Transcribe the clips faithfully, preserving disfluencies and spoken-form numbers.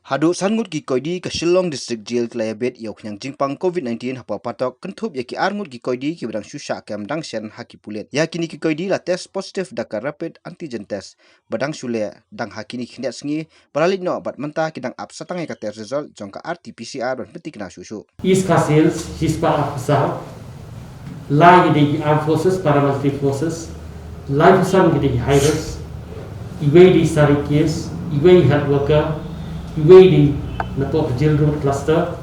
Haduh san ngut ki koidi ka Shillong District Jail ki la ïabit ïa u khñiang jingpang COVID nineteen hapoh patok, kynthup ïa ki ar ngut ki koidi kiba dang shu shah kem dang shen ha ki pulit. Ïa kine ki koidi la test positive da ka rapid antigen test ba dang shu leh dang ha kine ki khyndiat sngi ba la leit noh, bad mynta ki dang ap satang ïa ka test result jong ka R T P C R ban pynthikna shuh shuh. East Khasi Hills, shispah arphew saw, lai ki dei ki Armed Forces, Paramilitary Forces, laiphew san ki dei ki high risk, iwei dei sari case, iwei health worker, iwei dei napoh ka Jail Road cluster,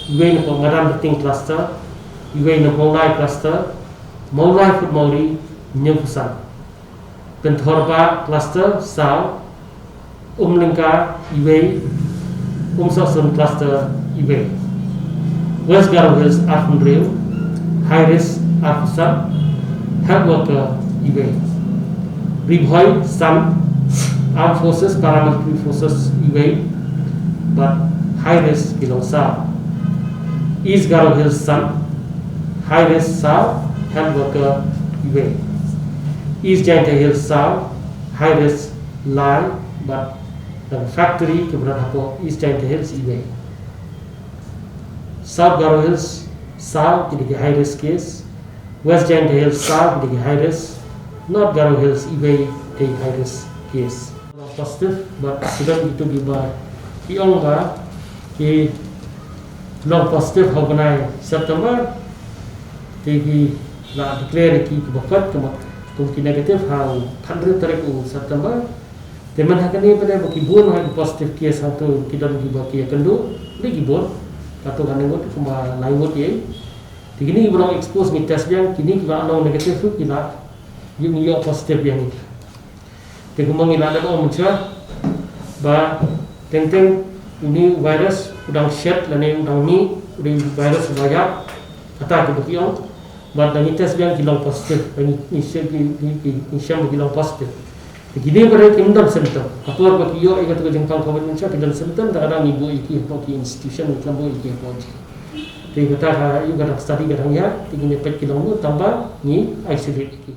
iwei napoh Madan Beting cluster, iwei na Mawlai cluster, Mawlai Phutmawri, hynñiewphew san. Pynthorbarh cluster, saw, Umlyngka, iwei, Umsohsun cluster, iwei. West Garo Hills, arphew hynriew, high risk, arphew saw, health worker, iwei. Ri Bhoi, san, Armed Forces, Paramilitary Forces, iwei, bad high risk ki long saw. East Garo Hills, san, high risk, saw, health worker, iwei. East Jaintia Hills, saw, high risk, lai, bad dang factory kiba don hapoh East Jaintia Hills, iwei. South Garo Hills, saw, ki dei ki high risk case. West Jaintia Hills, saw, ki dei ki high risk. North Garo Hills, iwei, dei high risk case. Positive, bad ki don kito kiba ki ong ba ki long positive ha u bnai September. Te ki la declare ki kiba koit, kiba, kum ki negative ha u khathynriew tarik u September. Te mynta ha kane ba dei ba ki bun ha ki positive case hangto ki don kiba ki ïakynduh, dei ki bun. Kato kane ngut kumba lai ngut ïa. Te kine kiba long expose ngi test biang, kine kiba long negative ruh ki la ïoh, ngi ïoh positive biang ngi. Te kumba ngi la dep ong mynshuwa ba teng teng une u virus u dang shet lane u dang mih, u dei u virus uba ïap, kata kiba ki ong. Bad da ngi test biang ki long positive, da ngi, ngi shem, ngi, ngi, ngi shem ba ki long positive. Te kine ba dei kim don symptom. Ha por ba ki ïoh ïa kato ka jingpang COVID mynshuwa ki don symptom, da ka dang ngi buh ïa ki hapoh ki institution, ngi khlem buh ïa ki hapoh jail. Te kata ka, ïa ka dang study ka dang ïa, te kine peit ki long mut tang ba ngi isolate ïa ki.